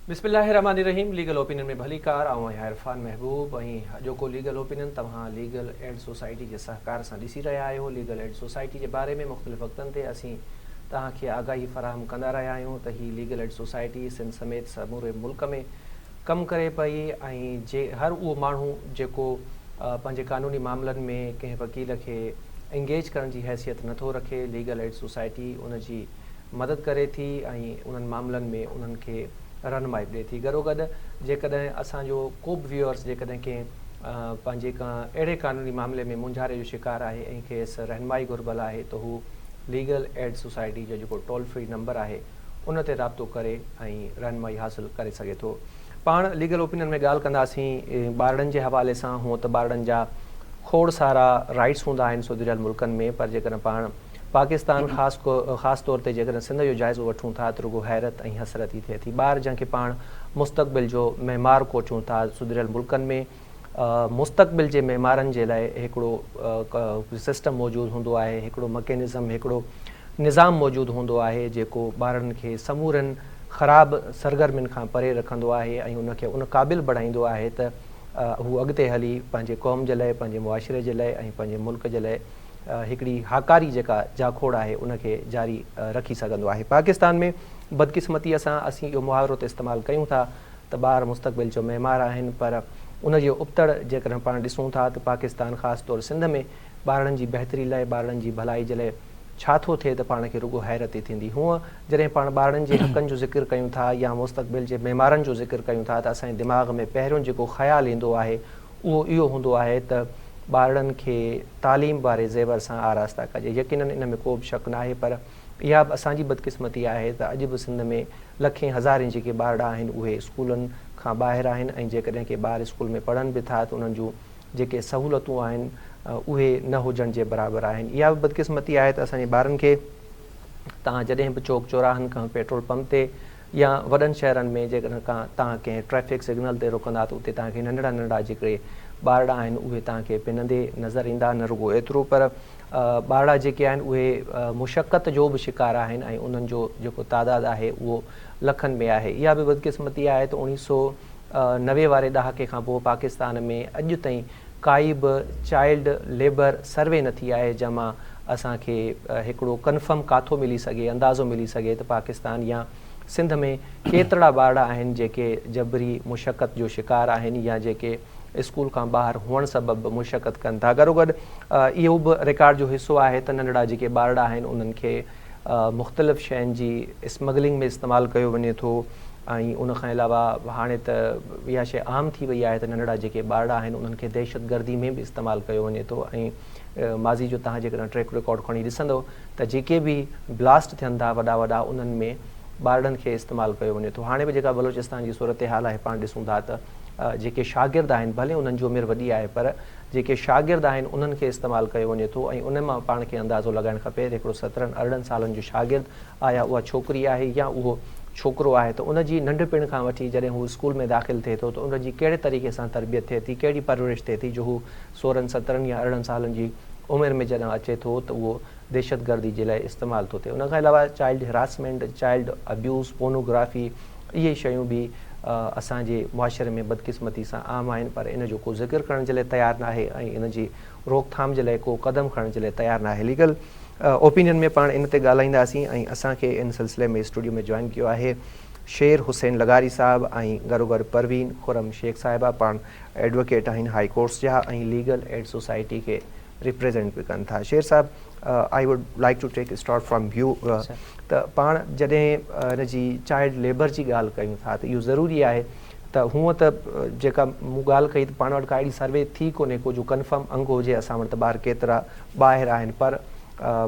بسم الله الرحمٰن الرحيم ليگل اوپينين ۾ ڀليڪار آئون آهيان عرفان محبوب ۽ اڄوڪو ليگل اوپينين توهان ليگل ايڊ سوسائٽي جي سهڪار سان ڏسي رهيا آهيو ليگل ايڊ سوسائٽي جي باري ۾ مختلف وقتن تي اسين توهان کي آگاهي فراهم ڪندا رهيا آهيون ته هي ليگل ايڊ سوسائٽي سنڌ سميت سموري ملڪ ۾ ڪم ڪري پئي ۽ جي هر اهو ماڻهو جيڪو پنهنجي قانوني معاملن ۾ ڪنهن وڪيل کي انگيج ڪرڻ جي حيثيت نٿو رکي ليگل ايڊ سوسائٽي ان جي مدد ڪري ٿي ۽ انهن معاملن ۾ انهن کي رهنمائي به ڏئي ٿي گڏوگڏ جيڪڏهن اسان جو ڪو به ويوئرس جيڪڏهن ڪنهن پنهنجي ڪا اهڙي قانوني معاملي ۾ مونجهاري جو شڪار آهي ۽ کيس رهنمائي گهربل آهي ته هو ليگل ايڊ سوسائٽي جو جيڪو ٽول فري نمبر آهي ان تي رابطو ڪري ۽ رهنمائي حاصل ڪري سگهي ٿو. پاڻ ليگل اوپينين ۾ ڳالهه ڪنداسين ٻارڙن جي حوالي سان هونء ته ٻارڙن جا کوڙ سارا رائيٽس هوندا آهن سڌريل ملڪن ۾ پر جيڪڏهن پاڻ پاڪستان خاص خاص طور تي جيڪڏهن سنڌ جو جائزو وٺون ٿا ته رڳو حيرت ۽ حسرت ئي ٿئي ٿي. ٻار جنهن کي پاڻ مستقبل جو معمار ڪوٺيون ٿا سڌريل ملڪن ۾ مستقبل جي معمارن جي لاء هڪڙو سسٽم موجود هوندو آهي، هڪڙو مڪينزم، هڪڙو نظام موجود هوندو آهي جيڪو ٻارڙن کي سمورين خراب سرگرمين کان پري رکندو آهي ۽ ان کي ان قابل بڻائيندو آهي ته هو اڳتي هلي پنهنجي قوم جي لاء، پنهنجي معاشري جي لاء ۽ پنهنجي ملڪ جي لاء هڪڙي هاڪاري جيڪا جاکوڙ آهي ان کي جاري رکي سگهندو آهي. پاڪستان ۾ بدقسمتيء سان اسين اهو محاورو ته استعمال ڪيون ٿا ته ٻار مستقبل جو معمار آهن پر ان جي ابتڙ جيڪڏهن پاڻ ڏسون ٿا ته پاڪستان خاص طور سنڌ ۾ ٻارڙن جي بهتري لاء ٻارڙن جي ڀلائي جي لاء ڇا ٿو ٿئي ته پاڻ کي رڳو حيرت ئي ٿيندي. هونء جڏهن پاڻ ٻارڙن جي حقن جو ذڪر ڪيون ٿا يا مستقبل جي معمارن جو ذڪر ڪيون ٿا ته اسان جي دماغ ۾ پهريون جيڪو خيال ايندو آهي اهو اهو هوندو آهي ته ٻارڙن کي تعليم واري زيور سان آراسته ڪجي. يقينن ان ۾ ڪو به شڪ ناهي پر اها به اسان جي بدقسمتي آهي ته اڄ به سنڌ ۾ لکين هزارين جيڪي ٻارڙا آهن اهي اسڪولن کان ٻاهر آهن ۽ جيڪڏهن ڪي ٻار اسڪول ۾ پڙهن به ٿا ته انهن جون جيڪي سهولتون آهن اهي نه هجڻ جي برابر آهن. اها به بدقسمتي آهي ته اسان جي ٻارن کي توهان جڏهن به چوڪ چوراهن کان پيٽرول پمپ تي يا وڏن شهرن ۾ جيڪڏهن ڪا توهان ڪنهن ٽريفڪ سگنل تي رڪندا ته اتي توهان کي ننڍڙا ننڍڙا جيڪي ٻارڙا آهن اهي توهان کي پنندي نظر ايندا نه رڳو ايترو پر ٻارڙا جيڪي آهن اهي مشقت جو به شڪار آهن ۽ انهن جو جيڪو تعداد آهي اهو لکن ۾ آهي اها به بدقسمتي آهي ته اوڻيهه سو 90 واري ڏهاڪي کان پوء پاڪستان ۾ اڄ تائين ڪائي به چائلڊ ليبر سروي نه ٿي آهي جنهن مان اسان کي هڪڙو ڪنفرم ڪاٿو ملي سگهي اندازو ملي سگهي ته پاڪستان يا سنڌ ۾ ڪيترڙا ٻارڙا آهن جيڪي جبري مشقت جو شڪار آهن يا جيڪي اسڪول کان ٻاهر هئڻ سبب مشقت ڪن ٿا گڏوگڏ اهو به رڪارڊ جو حصو آهي ته ننڍڙا جيڪي ٻارڙا آهن انهن کي مختلف شين جي اسمگلنگ ۾ استعمال ڪيو وڃي ٿو ۽ ان کان علاوه هاڻي ته اها شيء عام ٿي وئي آهي ته ننڍڙا جيڪي ٻارڙا آهن انهن کي دهشتگردي ۾ به استعمال ڪيو وڃي ٿو ۽ ماضي جو توهان جيڪڏهن ٽريڪ رڪارڊ کڻي ڏسندو ته جيڪي به بلاسٽ ٿين ٿا وڏا وڏا انهن ۾ ٻارڙن کي استعمال ڪيو وڃي ٿو هاڻي به جيڪا بلوچستان جي صورتحال آهي پاڻ ڏسون ٿا ته جيڪي شاگرد آهن ڀلي انهن جي عمر وڏي آهي پر جيڪي شاگرد آهن انهن کي استعمال ڪيو وڃي ٿو ۽ ان مان پاڻ کي اندازو لڳائڻ کپي ته هڪڙو سترهن ارڙهن سالن جو شاگرد آيا اها ڇوڪري آهي يا اهو ڇوڪرو آهي ته ان جي ننڍپڻ کان وٺي جڏهن هو اسڪول ۾ داخل ٿئي ٿو ته ان جي ڪهڙي طريقي سان تربيت ٿئي ٿي ڪهڙي پرورش ٿئي ٿي جو هو سورهن سترهن يا ارڙهن سالن جي عمر ۾ جڏهن اچي ٿو ته اهو دهشتگردي جي لاء استعمال ٿو ٿئي ان کان علاوه child harassment child abuse pornography اهي شيون به اسان جي معاشري ۾ بدقسمتي سان عام آهن پر ان جو ڪو ذڪر ڪرڻ جي لاء تيار ناهي ۽ ان جي روڪٿام جي لاء ڪو قدم کڻڻ جي لاء تيار ناهي ليگل اوپينين ۾ پاڻ ان تي ڳالهائينداسين ۽ اسان کي ان سلسلي ۾ اسٽوڊيو ۾ جوائن ڪيو آهي شير حسين لغاري صاحب ۽ گڏوگڏ پروين خرم شيخ صاحبه پاڻ ايڊووڪيٽ آهن هائي ڪورٽس جا ۽ ليگل ايڊ سوسائٽي کي ريپريزنٽ به ڪن ٿا شير صاحب I would like to take start from you ته پاڻ جڏهن ان جي چائلڊ ليبر جي ڳالهه ڪيون ٿا ته اهو ضروري آهي ته هونء ته جيڪا مون ڳالهه ڪئي ته پاڻ وٽ ڪا اهڙي سروي ٿي ڪونهي ڪو جو ڪنفرم انگ هجي اسان وٽ ته ٻار ڪيترا ٻاهر آهن پر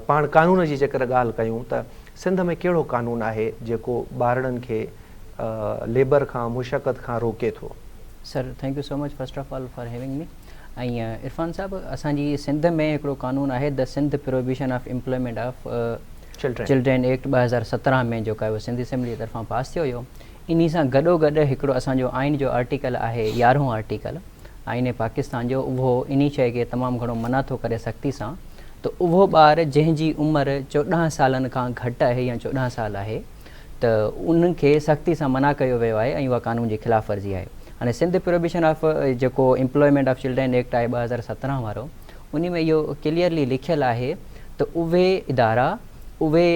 پاڻ قانون جي جيڪر ڳالهه ڪيون ته سنڌ ۾ ڪهڙو قانون آهي جيڪو ٻارڙن کي ليبر کان مشقت کان روڪي ٿو. Sir thank you so much first of all for having me ۽ Irfan صاحب اسان جي سنڌ ۾ هڪڙو قانون آهي the Sindh prohibition of employment of children act 2017 ۾ جيڪو آهي سنڌ اسيمبلي جي طرفان پاس ٿيو هيو انهي سان گڏو گڏ هڪڙو اسان جو آئين جو آرٽيڪل آهي يارهون آرٽيڪل آئين پاڪستان جو اهو انهي شيء کي تمام گهڻو منع ٿو ڪري سختي سان ته اهو ٻار جنهن جي عمر 14 سالن کان گهٽ آهي يا 14 سال آهي ته انهن کي سختي سان منع ڪيو ويو آهي ۽ اها قانون جي خلاف ورزي آهي. هاڻي سنڌ پروهبيشن آف جيڪو امپلائمينٽ آف چلڊرين ايڪٽ آهي 2017 وارو انهي ۾ اهو ڪليئرلي لکيل آهي ته اهي ادارا اهي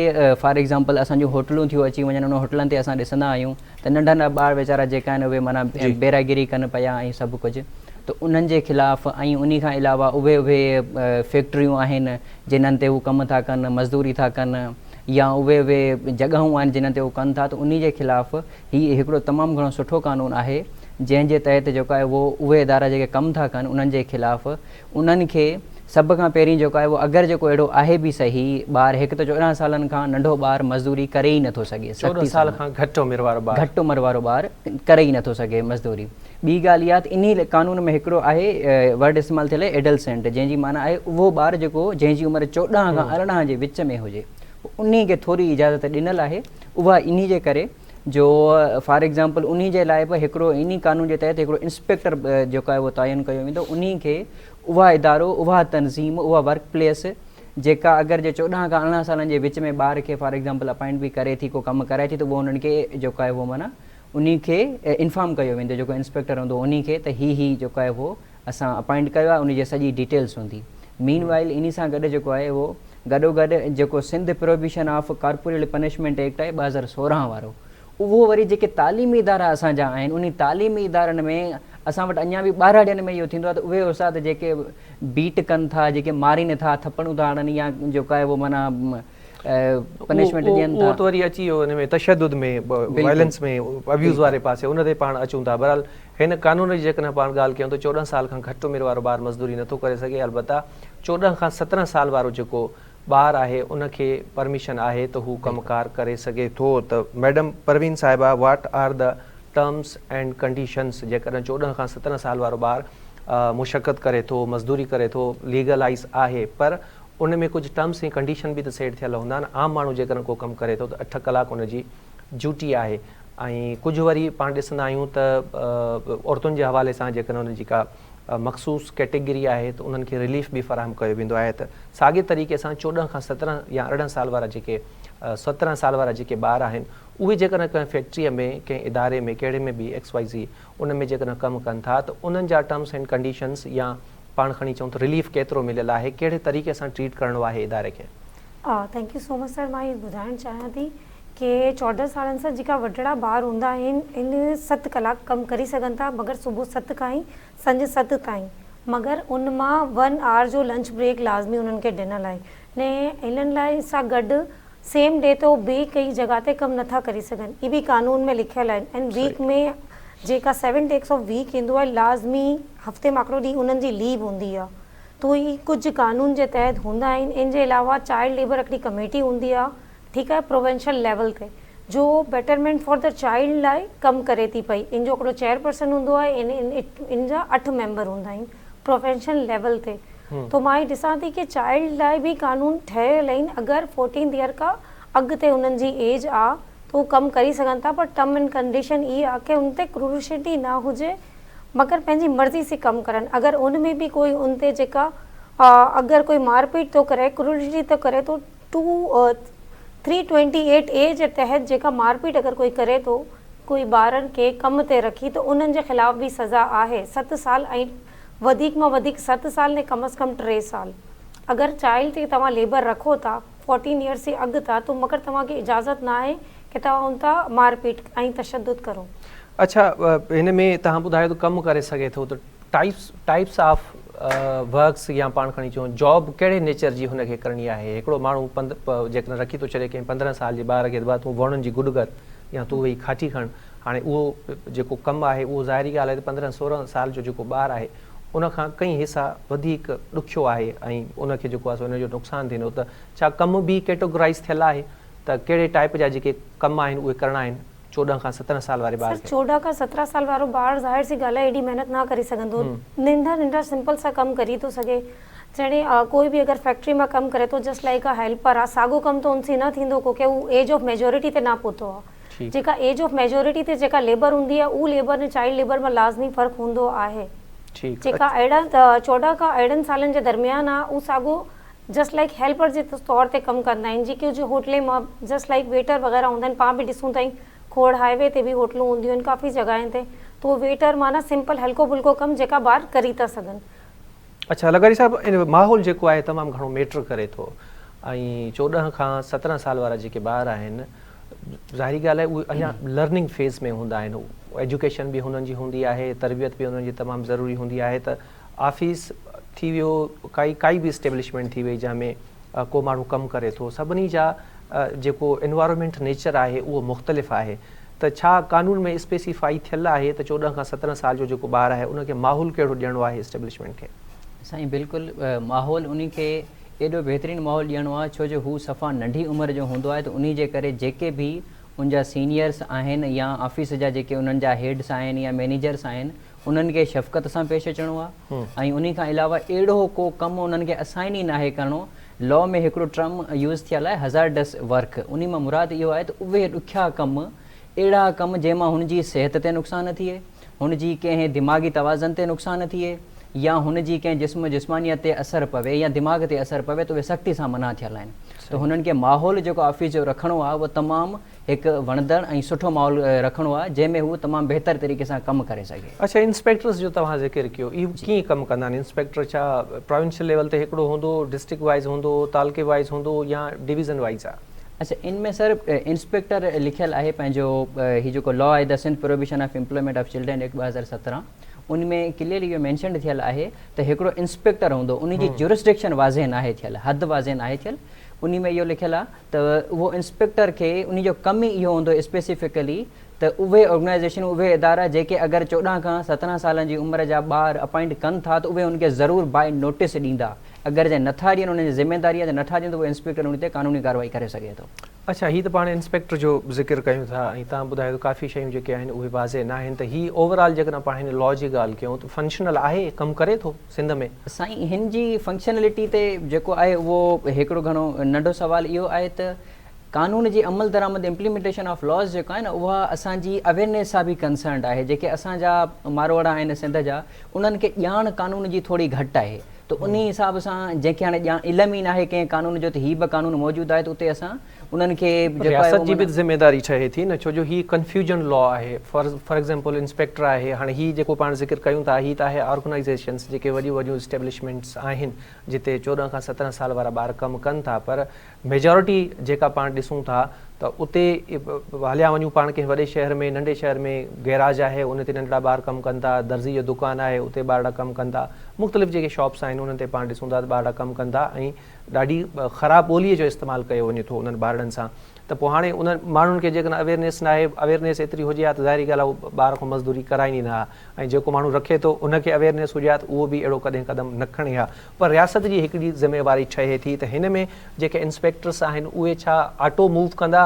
فار ايگزامپل اسان جون هوٽلون ٿيون اچي وڃن انهن هوٽلن تي اسان ڏسندا آهيون ته ننڍا ننڍا ٻار ويچارا جيڪا آهن اهي معنيٰ بيراگيري ڪن پيا ۽ سڀ ڪجهه ته انهن جي خلاف ۽ انهي کان علاوه اهي اهي فيڪٽريون آهن جنھن تي هو ڪم ٿا ڪن، مزدوري ٿا ڪن يا اهي اهي جڳهون آهن جنھن تي هو ڪن ٿا ته انهي جي خلاف هي هڪڙو تمام گهڻو سٺو قانون آهي جنهن جي تحت جيڪو آهي اهو اهي ادارا جيڪي ڪم ٿا ڪن انهن جي خلاف انهن کي سڀ کان پهرين جيڪو آهي اهو اگر جيڪو اهڙو آهي به صحيح ٻار هڪ ته 14 سالن کان ننڍو ٻار مزدوري ڪري ئي نٿو سگهي 14 سال کان گهٽ عمر وارو ٻار گهٽ عمر وارو ٻار ڪري ئي نٿو سگهي مزدوري. ٻي ڳالهه اها ته انهي قانون ۾ هڪڙو آهي ورڊ استعمال ٿيل آهي ايڊلسينٽ جنهن جي معنيٰ آهي اهو ٻار جيڪو جنهن جي عمر 14 کان 18 جي وچ ۾ هجي انهي کي ٿوري اجازت ڏنل آهي اها انهي جي ڪري جو فار ايگزامپل انهي جي لاء به هڪڙو انهي قانون جي تحت هڪڙو انسپيڪٽر جيڪو آهي اهو تعين ڪيو ويندو انهي کي اها ادارو اها تنظيم اها ورڪ پليس جيڪا اگر جي 14 کان 18 سالن جي وچ ۾ ٻار کي فار ايگزامپل اپائنٽ به ڪري ٿي ڪو ڪم ڪرائي ٿي ته اهو انهن کي جيڪو آهي اهو معنيٰ انهي کي انفارم ڪيو ويندو جيڪو انسپيڪٽر هوندو انهي کي ته هي هي جيڪو آهي اهو اسان اپائنٽ ڪيو آهي انهي جي سڄي ڊيٽيلس هوندي مين وائل انهي سان گڏ جيڪو آهي اهو گڏو گڏ جيڪو Sindh prohibition of corporal punishment act آهي 2016 وارو اهو وري جيڪي تعليمي ادارا اسان جا آهن انهي تعليمي ادارن ۾ اسان وٽ اڃا به ٻهراڙين ۾ اهو ٿيندو آهي ته اهي استاد جيڪي بيٽ ڪن ٿا جيڪي مارين ٿا ٿپڙون ٿا هڻن يا جيڪو آهي اهو معنيٰ پنشمينٽ ڏين ٿا. اهو ته وري اچي ويو ان ۾ تشدد ۾ وائلنس ۾ ابيوز واري پاسي ان تي پاڻ اچون ٿا بهرحال هن قانون جي جيڪڏهن پاڻ ڳالهه ڪيون ته 14 سال کان گهٽ عمر وارو ٻار مزدوري نٿو ڪري سگهي البته 14 کان 17 سال وارو جيڪو ٻار آهي ان کي پرميشن آهي ته هو ڪم ڪار ڪري سگهي ٿو ته ميڊم پروين صاحبه what are the terms and conditions جيڪڏهن 14 کان 17 سال وارو ٻار مشقت ڪري ٿو مزدوري ڪري ٿو ليگلائز آهي پر ان ۾ ڪجهه ٽرمس ۽ ڪنڊيشن به ته سيٽ ٿيل هوندا آهن، عام ماڻهو جيڪڏهن ڪو ڪم ڪري ٿو ته اٺ ڪلاڪ ان جي ڊيوٽي آهي ۽ ڪجهه وري پاڻ ڏسندا آهيون ته عورتن جي حوالي سان جيڪڏهن ان جي ڪا مخصوص ڪيٽيگري آهي ته انهن کي رليف به فراهم ڪيو ويندو آهي ته ساڳي طريقي سان 14 کان 17 يا 18 سال وارا جيڪي 17 سال وارا جيڪي ٻار آهن اهي جيڪڏهن ڪنهن فيڪٽريء ۾ ڪنهن اداري ۾ ڪهڙي ۾ به ايڪس وائي زي ان ۾ جيڪڏهن ڪم ڪن ٿا ته انهن جا ٽرمس اينڊ ڪنڊيشنس يا پاڻ کڻي چئون ته رليف ڪيترو مليل آهي، ڪهڙي طريقي سان ٽريٽ ڪرڻو آهي اداري کي. Thank you so much sir مان هي ٻڌائڻ چاهيان ٿي ڪي 14 سالن سان جيڪا وڏڙا ٻار هوندا آهن ان 7 ڪلاڪ ڪم ڪري سگهن ٿا مگر صبح 7 کان ئي سنجهه 7 تائين مگر ان مان ون آور جو لنچ بريڪ لازمي انهن کي ڏنل آهي ني انهن لاء سان گڏ سيم ڊي ته هو ٻي ڪئي جڳهه تي ڪم نٿا ڪري سگهن هي به قانون ۾ لکيل آهن ۽ ويڪ ۾ جيڪا سيون ڊيز آف ويڪ ايندو آهي لازمي هفتي مان هڪڙو ڏينهن انهن جي ليو هوندي آهي تو هي ڪجهه قانون جي تحت هوندا آهن ان جي علاوه چائلڊ ليبر هڪڙي ڪميٽي هوندي آهي ٺيڪ آهي پروونشل ليول تي جو بيٽرمينٽ فار the child لاء ڪم ڪري ٿي پئي ان جو هڪڙو چيئرپرسن هوندو آهي ان جا اٺ ميمبر هوندا آهن پروونشل ليول تي تو مان هي ڏسان ٿي ڪي چائلڊ لاء به قانون ٺهيل آهن اگر فورٽينٿ يئر کا اڳتي انهن جي ايج آ ته هو ڪم ڪري سگهن ٿا پر ٽرم اينڊ ڪنڊيشن هي آ ڪي ان تي ڪروشٽي نه هجي مگر پنهنجي مرضي سي ڪم ڪرن اگر ان ۾ به ڪوئي ان تي جيڪا اگر ڪوئي مارپيٽ ٿو ڪري ڪروشٽي ٿو ڪري تو ٽو ٿري ٽوئنٽي ايٽ اي جي تحت جيڪا مارپيٽ اگر ڪوئي ڪري ٿو ڪوئي ٻارن کي ڪم تي رکي ته انهن جي خلاف به سزا آهي 7 سال ۽ وڌيڪ مان وڌيڪ 7 سال ني ڪم از ڪم 3 سال اگر چائلڊ تي توهان ليبر رکو ٿا فورٽين يئرس جي اڳ ٿا ته مگر توهان کي اجازت ناهي ڪي توهان ان تان مار پيٽ ۽ تشدد ڪرو. اڇا هن ۾ توهان ٻڌايو ته ڪم ڪري سگهي ٿو ته ٽائپس ٽائپس آف ورڪس يا پاڻ کڻي چئون جاب ڪهڙي نيچر جي هن کي ڪرڻي آهي هڪڙو ماڻهو پند جيڪڏهن رکي ٿو ڇڏي ڪنهن 15 سال جي ٻار کي ته ڀا تون وڻن جي گڏ ڪر يا تون ويهي کاٺي کڻ هاڻي اهو جيڪو ڪم آهي اهو ظاهري ڳالهه آهي ته 15 16 سال جو جيڪو ٻار آهي ان کان ڪئين حصا وڌيڪ ڏکيو آهي ۽ ان کي جيڪو آهي سو ان جو نقصان ٿيندو ته ڇا ڪم به ڪيٽوگرائيز ٿيل آهي ته ڪهڙي ٽائيپ جا جيڪي ڪم آهن اهي ڪرڻا آهن 14 کان 17 سال واري ٻار سر کي. 14 کان 17 سال وارو ٻار ظاهر سي ڳالهه آهي ايڏي محنت نه ڪري سگهندو ننڍا ننڍا سمپل سا ڪم ڪري ٿو سگهي جهڙي ڪوئي به اگر فيڪٽري مان ڪم ڪري ٿو جسٽ لائيڪ ا هيلپر آ ساڳو ڪم ته ان سين نه ٿيندو ڪو ڪي هو ايج آف ميجورٽي تي نه پهتو آ جيڪا ايج آف ميجورٽي تي جيڪا ليبر هوندي آهي اهو ليبر ۽ چائلڊ ليبر ۾ لازمي فرق هوندو آهي. جيڪا 14 کان 18 سالن جي درميان آهي اهو ساڳو جسٽ لائيڪ هيلپر جي طور تي ڪم ڪندا آهن جيڪي جي هوٽلين مان جسٽ لائيڪ ويٽر وغيره هوندا آهن پاڻ به ڏسون ٿا کوڙ هاء وي تي به هوٽلون هونديون آهن ڪافي جڳهين تي ته اهو ويٽر معنيٰ سمپل هلڪو ڦلڪو ڪم جيڪا ٻار ڪري ٿا سگهن. اڇا لغاري صاحب ان ماحول جيڪو آهي تمام گهڻو ميٽر ڪري ٿو ۽ 14 کان 17 سال وارا جيڪي ٻار آهن ظاهري ڳالهه آهي اهي اڃا لرننگ فيز ۾ هوندا آهن ايجوڪيشن به هنن جي هوندي آهي تربيت به انهن جي تمام ضروري هوندي آهي ته آفيس ٿي ويو ڪائي ڪائي به اسٽيبلشمينٽ ٿي وئي جنهن ۾ ڪو ماڻهو ڪم ڪري ٿو سڀني جا جيڪو انوائرمينٽ نيچر آهي اهو مختلف آهي ته ڇا قانون ۾ اسپيسيفائي ٿيل آهي ته 14 کان 17 سال جو جيڪو ٻار آهي ان کي ماحول ڪهڙو ڏيڻو آهي اسٽيبلشمينٽ کي؟ سائين بلڪل ماحول انهي کي ايڏو بهترين ماحول ڏيڻو آهي ڇو جو هو صفا ننڍي عمر جو هوندو آهي ته انهي جي ڪري جيڪي به ان جا سينيئرس آهن يا آفيس جا جيڪي انهن جا هيڊس آهن يا مئنيجرس آهن انهن کي شفقت سان پيش اچڻو آهي ۽ انهي کان علاوه اهڙو ڪو ڪم انهن کي اسائن ئي ناهي ڪرڻو. لا ۾ هڪڙو ٽرم يوز ٿيل آهي هزارڊس ورڪ انهي مان مراد اهو آهي ته اهي ڏکيا ڪم اهڙا ڪم جنهن مان هن جي صحت تي نقصان ٿئي، هن جي ڪنهن دماغي توازن تي نقصان ٿئي يا هن جي ڪنهن جسم جسمانيت تي اثر پوي يا دماغ تي اثر پوي ته اهي سختي سان منع ٿيل آهن ته هنن کي ماحول جيڪو آفيس جو رکڻو آهي اهو تمام هڪ وڻندڙ ۽ سٺو ماحول رکڻو آهي جنهن ۾ هو تمام بهتر طريقي سان ڪم ڪري سگهي. اڇا انسپيڪٽرز جو توهان ذڪر ڪيو اهي ڪيئن ڪم ڪندا آهن انسپيڪٽر ڇا پراونشل ليول تي هڪڙو هوندو ڊسٽرڪٽ وائيز هوندو تعلقي وائيز هوندو يا ڊويزن وائيز آهي. اڇا ان ۾ سر انسپيڪٽر لکيل آهي پنهنجو هي جيڪو لا آهي the Sindh prohibition of employment of children act 2017 in ۾ clearly اهو مينشنڊ ٿيل آهي ته هڪڙو انسپيڪٽر هوندو ان جي جورسڊڪشن واضح ناهي ٿيل حد واضح ناهي ٿيل ان ۾ اهو لکيل آهي ته اهو انسپيڪٽر کي انهي جو ڪم ئي اهو هوندو اسپيسيفڪلي ته اهي آرگنائيزيشنون اهي ادارا جيڪي اگر 14 کان 17 سالن جي عمر جا ٻار اپائنٽ ڪن ٿا ته اهي ان کي ضرور باء نوٽيس ڏيندا اگر جي نٿا ڏين انهن جي ذميداري آهي ته نٿا ڏين ته اهو انسپيڪٽر انهي تي قانوني ڪارروائي ڪري سگهي ٿو. اڇا هي ته پاڻ انسپيڪٽر جو ذڪر ڪيون ٿا ۽ توهان ٻڌايو ته ڪافي شيون جيڪي آهن اهي واضح ناهن ته هي اوور آل جيڪڏهن پاڻ هن لا جي ڳالهه ڪيون ته فنڪشنل آهي ڪم ڪري ٿو؟ سنڌ ۾. سائين هن جي فنڪشنلٽي تي جيڪو آهي اهو هڪڙو گهڻو ننڍو سوال اهو آهي ته قانون جي عمل درآمد Implementation of Laws جيڪو آهي نه اها اسان جي اويرنيس سان به ڪنسرنڊ آهي جيڪي اسان جا ماروئڙا آهن سنڌ جا انهن کي ڄاڻ قانون جي ٿوري گهٽ آهي ته انهي حساب سان جنهن کي هاڻي ڄاڻ علم ئي ناهي ڪنهن قانون جو ته هي به قانون موجود آهي ته اتي اسان انهن کي جيڪو آهي رياست جي به ذميداري ٺهي ٿي نه ڇو جو هي ڪنفيوجن لا آهي فار ايگزامپل انسپيڪٽر آهي هاڻي هي جيڪو پاڻ ذڪر ڪيون ٿا هي ته آهي آرگنائيزيشنس جيڪي وڏيون وڏيون اسٽيبلشمينٽس آهن جتي 14 کان 17 سال وارا ٻار ڪم ڪن ٿا پر ميجارٽي جيڪا پاڻ ڏسون ٿا ته اتي هليا وڃون پاڻ ڪنهن وڏي شهر ۾ ننڍي شهر ۾ گيراج آهي ان تي ننڍڙا ٻار ڪم ڪن ٿا درزي جو دڪان آهي اتي ٻارڙا ڪم ڪن ٿا مختلف جيڪي شاپس آهن انهن تي پاڻ ڏسون ٿا ته ٻارڙا ڪم ڪن ٿا ۽ ڏاڍي خراب ٻوليء جو استعمال ڪيو وڃي ٿو انهن ٻارڙن سان ته پوء هاڻي انهن ماڻهن کي جيڪڏهن اويرنيس ناهي اويرنيس ايتري هجي ها ته ظاهري ڳالهه آهي هو ٻار کان مزدوري ڪرائين ئي نه ها ۽ جيڪو ماڻهو رکي ٿو ان کي اويرنيس هجي ها ته اهو به اهڙو ڪڏهن قدم نه کڻي ها پر رياست جي هڪڙي ذميواري ٺهي ٿي ته هن ۾ جيڪي انسپيڪٽرس آهن اهي ڇا آٽو موو ڪندا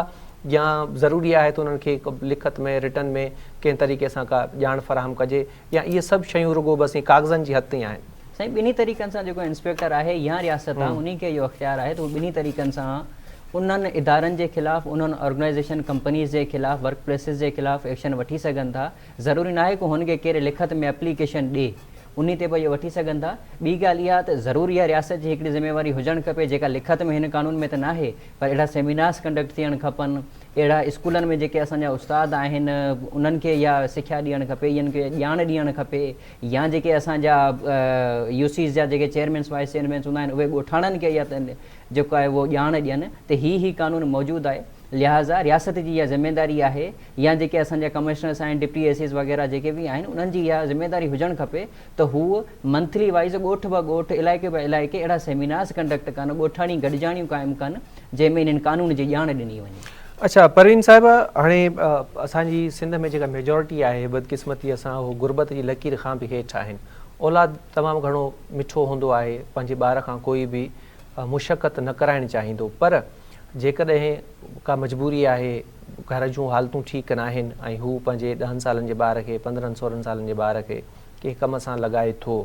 يا ضروري آهي ته انهن کي لکت ۾ رٽن ۾ ڪنهن طريقي سان ڪا ڄاڻ فراهم ڪجي يا اهي سڀ شيون رڳو بس ائين ڪاغذن جي حد تائين آهن. سائين ٻنهي طريقن سان جيڪو انسپيڪٽر آهي يا رياست آهي انهي کي اهو اختيار آهي ته هو ٻنهي طريقن سان انهن ادارن جي خلاف انهن آرگنائيزيشن ڪمپنيز جي خلاف ورڪ پليسز جي خلاف ايڪشن وٺي سگهن ٿا ضروري ناهي ڪو هن کي ڪير لکت ۾ اپليڪيشن ڏي انهي تي به اهو وٺي سگهن ٿا ٻي ڳالهه اها ته ضرور اها رياست جي هڪڙي ذميواري هجڻ کپي جيڪا لکت ۾ هن قانون ۾ ته ناهي پر اهڙا سيمينارز ڪنڊڪٽ ٿيڻ کپن اهڙا اسڪولن ۾ جيڪي اسان جا استاد آهن انهن کي اها سکيا ڏيڻ کپي انهن کي ڄاڻ ڏيڻ کپي يا جيڪي اسان جا يو سيز جا جيڪي چيئرمينس وائيس چيئرمينس هوندا آهن اهي ڳوٺاڻن کي اها جيڪو آهي اهو ڄاڻ ڏين ته هي هي قانون موجود آهي لهٰذا رياست جي اها ذميداري آهي يا جيڪي اسان جا ڪمشنرس آهن ڊپٽي اي سيز وغيره جيڪي به آهن انهن جي اها ذميداري هجڻ کپي ته هو منٿلي وائيز ڳوٺ به ڳوٺ علائقي به علائقي اهڙا سيمينارز ڪنڊڪٽ ڪن ڳوٺاڻي گڏجاڻيون قائم ڪن جنهن ۾ انهن قانون جي ڄاڻ ڏني وڃي. اڇا پروين صاحب هاڻي اسان جي سنڌ ۾ جيڪا ميجارٽي آهي بدقسمتي سان اهو غربت جي لڪير کان به هيٺ آهن اولاد تمام گهڻو مٺو هوندو آهي پنهنجي ٻار کان ڪوئي به مشقت نه ڪرائڻ چاهيندو پر جيڪڏهن ڪا مجبوري آهي گهر جون حالتون ٺيڪ ناهن ۽ هو پنهنجي ڏهن سالن جي ٻار کي پندرهن سورهن سالن جي ٻار کي ڪنهن ڪم سان لڳائي ٿو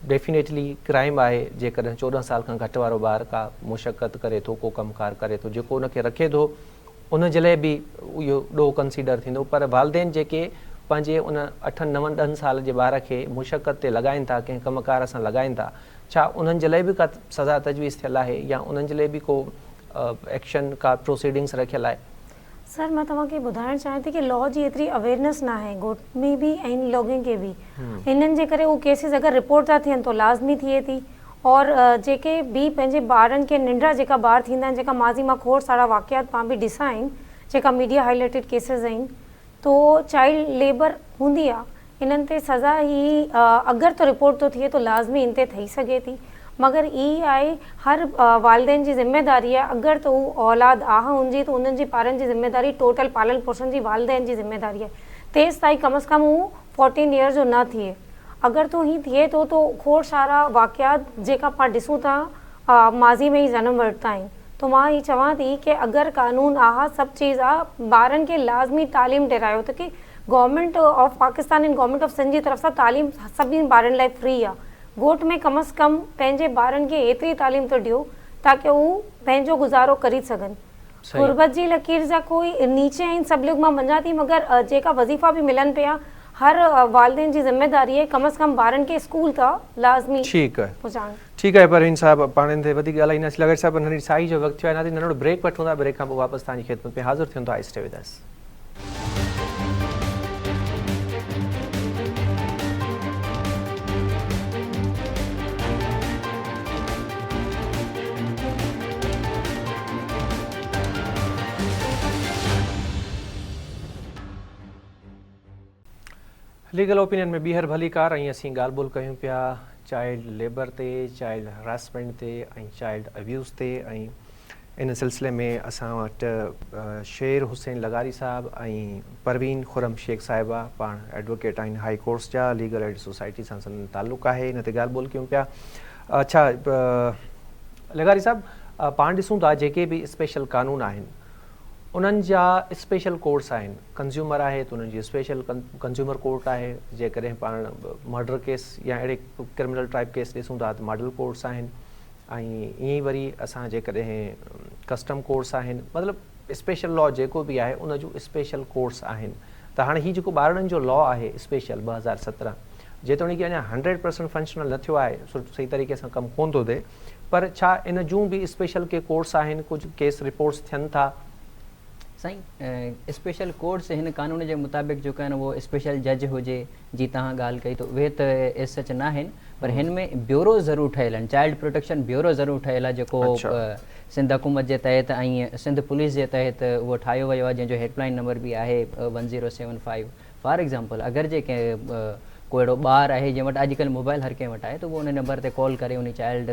ڊيفينيٽلي ڪرائيم آهي جيڪڏهن 14 سال کان گهٽ وارو ٻار ڪا مشقت ڪري ٿو ڪو ڪم ڪار ڪري ٿو جيڪو ان کي رکي ٿو ان جي لاء به اهو ڏوهه ڪنسيڊر ٿيندو پر والدين جيڪي پنهنجي ان اٺن نون ڏهن سال جي ٻار کي مشقت تي لڳائين ٿا ڪنهن ڪم ڪار سان لڳائين ٿا. ڇا انهن جي لاء به ڪا سزا تجويز ٿيل آهي يا انهن جي لاء به ڪو ايڪشن ڪا پروسيڊنگس رکيل آهي؟ سر مان توهان کي ٻڌائڻ چاهيان ٿي ڪي لا جي ايتري اويرنس ناهي ڳوٺ ۾ به ۽ لوگن کي به انهن جي ڪري هو ڪيسز اگر رپورٽ ٿا ٿين تو لازمي ٿئي ٿي اور جيڪي به پنهنجي ٻارن کي ننڍڙا جيڪا ٻار ٿيندا آهن جيڪا ماضي مان کوڙ سارا واقعات پان به ڏسا آهن جيڪا ميڊيا هائلائٽيڊ ڪيسز آهن تو چائلڊ ليبر هوندي آ انهن تي سزا هي اگر تو رپورٽ ٿو ٿئي تو لازمي ان تي ٿئي سگهي ٿي مگر هي آهي هر والدين جي ذميداري آهي اگر تو هو اولاد آ هن جي تو انهن جي ٻارن جي ذميداري ٽوٽل پالن پوشڻ جي والدين جي ذميداري آهي تيس تائين ڪم از ڪم هو فورٽين ايئرز جو نه ٿئي اگر تو هي ٿئي ٿو تو کوڙ سارا واقعات جيڪا پاڻ ڏسون ٿا ماضي ۾ ئي جنم ورتا آهن تو مان هي چوان ٿي ڪي اگر قانون آ سڀ چيز آ ٻارن کي لازمي تعليم ڏيرايو ته ڪي government of Pakistan ۽ government of Sindh جي طرف سان تعليم سڀني ٻارن لاء فري آ ڳوٺ ۾ ڪم از ڪم پنهنجي ٻارن کي ايتري تعليم ته ڏيو تاڪه هو پنهنجو گذارو ڪري سگهن غربت جي لڪير جا ڪوئي نيچي آهن سڀ لوگ مان مڃان ٿي مگر جيڪا وظيفا به ملن پيا هر والدين جي ذميداري آهي ڪم از ڪم ٻارن کي اسڪول ته لازمي پهچائڻ. ٺيڪ آهي پروين صاحب پاڻ ان تي وڌيڪ ڳالهائينداسين لغاري صاحب ننڍڙي ساهي جو وقت ٿيو آهي ناظرين ننڍڙو بريڪ وٺون ٿا بريڪ کان پوء واپس توهان جي خدمت ۾ حاضر ٿيون ٿا stay with us. Legal opinion ۾ ٻيهر ڀليڪار ۽ اسين ڳالهه ٻولهه ڪيون پيا چائلڊ ليبر تي، چائلڊ هراسمينٽ تي ۽ چائلڊ ابيوز تي ۽ ان سلسلي ۾ اسان وٽ شير حسين لغاري صاحب ۽ پروين خرم شيخ صاحبه پاڻ ايڊووڪيٽ آهن هائي ڪورٽس جا ليگل ايڊ سوسائٽي سان سندن تعلق آهي ان تي ڳالهه ٻولهه ڪيون پيا اڇا لغاري صاحب پاڻ ڏسون ٿا جيڪي به اسپيشل قانون آهن انهن جا اسپيشل ڪورٽس آهن، ڪنزيومر آهي ته انهن جي اسپيشل ڪنزيومر ڪورٽ آهي، جيڪڏهن پاڻ مرڊر ڪيس يا اهڙي ڪرمنل ٽائپ ڪيس ڏسون ٿا ته ماڊل ڪورٽس آهن ۽ ائين ئي وري اسان جيڪڏهن ڪسٽم ڪورٽس آهن مطلب اسپيشل لا جيڪو به آهي ان جون اسپيشل ڪورٽس آهن ته هاڻي هي جيڪو ٻارڙن جو لا آهي اسپيشل 2017 جيتوڻيڪ اڃا 100% فنڪشنل نه ٿيو آهي صحيح طريقي سان ڪم ڪون ٿو ٿئي پر ڇا ان جون به اسپيشل ڪي ڪورٽس آهن ڪجهه ڪيس رپورٽس ٿين ٿا؟ سائين اسپيشل ڪورٽس هن قانون جي مطابق جيڪو آهن اهو اسپيشل جج هجي جي توهان ڳالهه ڪئي ته اهي ته ايز سچ ناهن پر هن ۾ بيورو ضرور ٺهيل آهن چائلڊ پروٽيڪشن بيورو ضرور ٺهيل آهي جيڪو سنڌ حڪومت جي تحت ۽ سنڌ پوليس جي تحت اهو ٺاهيو ويو آهي جنهن جو هيلپ لائن نمبر به آهي one zero seven five for example اگر جي ڪنهن ڪو اهڙو ٻار آهي جنهن وٽ اڄڪلهه موبائل هر ڪنهن وٽ آهي ته اهو ان نمبر تي ڪال ڪري انهي چائلڊ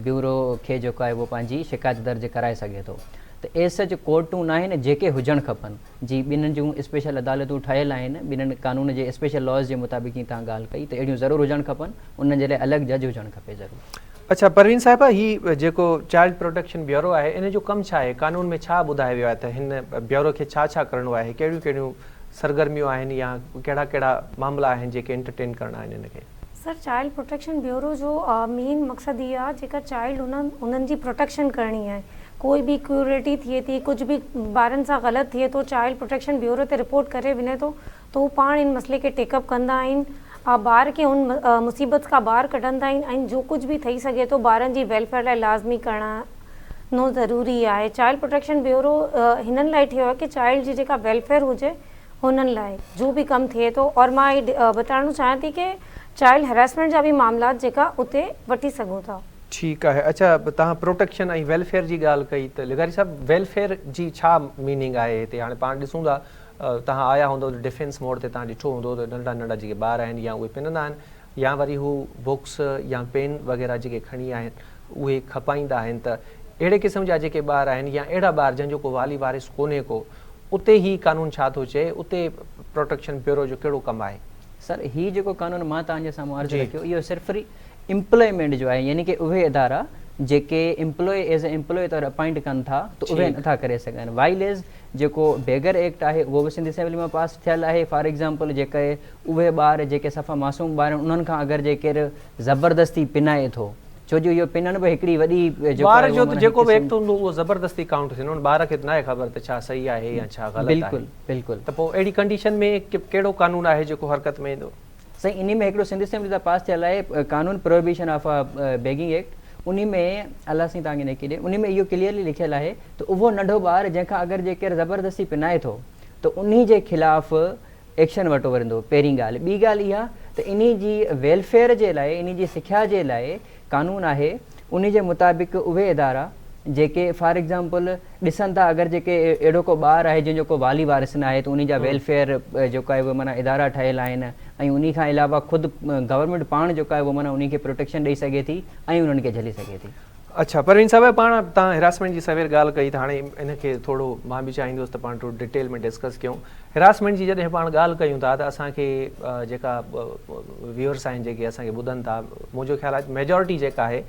بيورو کي جيڪو آهي اهو پنهنجي شڪايت درج ڪرائي سگهي ٿو ته ايز سچ ڪورٽون ناهن جيڪي هجڻ کپن جي ٻنهن جون اسپيشل عدالتون ٺهيل آهن ٻنهن قانون جي اسپيشل لاز جي مطابق جيئن توهان ڳالهه ڪئي ته اهڙيون ضرور هجڻ کپن انهن جي لاء الڳ جج هجڻ کپي ضرور. اڇا پروين صاحبه هي جيڪو چائلڊ پروٽيڪشن بيورو آهي ان جو ڪم ڇا آهي قانون ۾ ڇا ٻڌايو ويو آهي ته هن بيورو کي ڇا ڇا ڪرڻو آهي ڪهڙيون ڪهڙيون سرگرميون آهن يا ڪهڙا ڪهڙا معاملا آهن جيڪي انٽرٽين ڪرڻا آهن ان کي. سر چائلڊ پروٽيڪشن بيورو جو مين مقصد هي آهي جيڪا چائلڊ انهن انهن جي پروٽيڪشن ڪرڻي آهي ڪوئي به ڪيورٽي ٿئي ٿي ڪجهه به ٻارن سان غلط ٿئي ٿو چائلڊ پروٽيڪشن بيورو تي رپورٽ ڪري وڃي ٿو ته هو پاڻ ان مسئلي کي ٽيڪ اپ ڪندا آهن ٻار کي ان مصيبت کان ٻاهر ڪڍندا آهن ۽ جو ڪجهه به ٿئي سگهي ٿو ٻارن جي ويلفيئر لاء لازمي ڪرڻو ضروري آهي چائلڊ پروٽيڪشن بيورو هنن لاء ٺهيو آهي ڪي چائلڊ جي جيڪا ويلفيئر هجي هنن لاء جو به ڪم ٿئي ٿو اور مان هي بتائڻو چاهيان ٿي ڪي چائلڊ هراسمينٽ جا به معاملات جيڪا اتي وٺي سگهون ٿا. ٺيڪ آهي اڇا توهان پروٽيڪشن ۽ ويلفيئر جي ڳالهه ڪئي ته لغاري صاحب ويلفيئر جي ڇا ميننگ آهي هتي هاڻي پاڻ ڏسون ٿا توهان آيا هوندؤ ته ڊفينس موڙ تي توهان ڏٺو هوندو ته ننڍڙا ننڍڙا جيڪي ٻار آهن يا اهي پنندا آهن يا وري هو بڪس يا پين وغيره جيڪي کڻي آيا آهن اهي کپائيندا آهن ته اهڙي قسم جا جيڪي ٻار آهن يا اهڙا ٻار جنهن جو ڪو والي وارث ڪونهي ڪو اتي هي قانون ڇا ٿو چئي اتي پروٽيڪشن بيورو جو ڪهڙو ڪم آهي؟ سر هي جيڪو قانون مان توهان جي سامهون عرض رکيو اهو صرف امپلائمينٽ جو آهي يعني ڪي اهي ادارا جيڪي امپلائي ايز اي امپلائي طور اپائنٽ ڪن ٿا ته اهي نٿا ڪري سگهن وائل ايز جيڪو بيگر ايڪٽ آهي اهو به سنڌ اسيمبلي مان پاس ٿيل آهي فار ايگزامپل جيڪي اهي ٻار جيڪي صفا معصوم ٻار آهن انهن کان اگر جي ڪير زبردستي پنائي ٿو ڇو جو اهو پنڻ به هڪڙي وڏي جيڪو ٻار جو ته جيڪو به ايڪٽ هوندو اهو زبردستي ڪائونٽ ٿيندو ان ٻار کي ته ناهي خبر ته ڇا صحيح آهي يا ڇا غلط آهي بلڪل بلڪل ته پوء اهڙي ڪنڊيشن ۾ ڪهڙو قانون آهي جيڪو حرڪت ۾ ايندو. سائين انهي ۾ هڪڙو سنڌ اسيمبلي تان پاس ٿيل آهي قانون پروهيبيشن آف بيگنگ ايڪٽ انهي ۾ الله سائين توهان کي نيڪي ڏي انهي ۾ اهو ڪليئرلي لکيل آهي ته اهو ننڍو ٻار جنهن کان اگر جي ڪير زبردستي پنائي ٿو ته انهي جي خلاف ايڪشن ورتو ويندو پهرين ڳالهه ٻي ڳالهه اها ته انهي جي ويلفيئر جي لاء انهي جي سکيا جي لاء قانون آهي انهي جي مطابق اهي ادارا جيڪي فار ايگزامپل ڏسن ٿا اگر جيڪي اهڙو ڪو ٻار آهي جنهن جو ڪو والي وارث نه آهي ته انهي جا ويلفيئر جيڪو آهي اهي معنيٰ ادارا ٺهيل آهن ۽ انهي کان علاوه خود گورنمينٽ پاڻ جيڪو آهي اهو معنيٰ انهي کي پروٽيڪشن ڏئي سگهي ٿي ۽ انهن کي جهلي سگهي ٿي. اڇا پروين صاحب پاڻ توهان هراسمينٽ جي سوير ڳالهه ڪئي ته هاڻي ان کي ٿورو مان به چاهيندس ته پاڻ ٿورو ڊيٽيل ۾ ڊسڪس ڪيون هراسمينٽ جي جڏهن پاڻ ڳالهه ڪيون ٿا ته اسان کي جيڪا ويورس آهن جيڪي اسان کي ٻڌن ٿا منهنجو خيال آهي ميجارٽي جيڪا آهي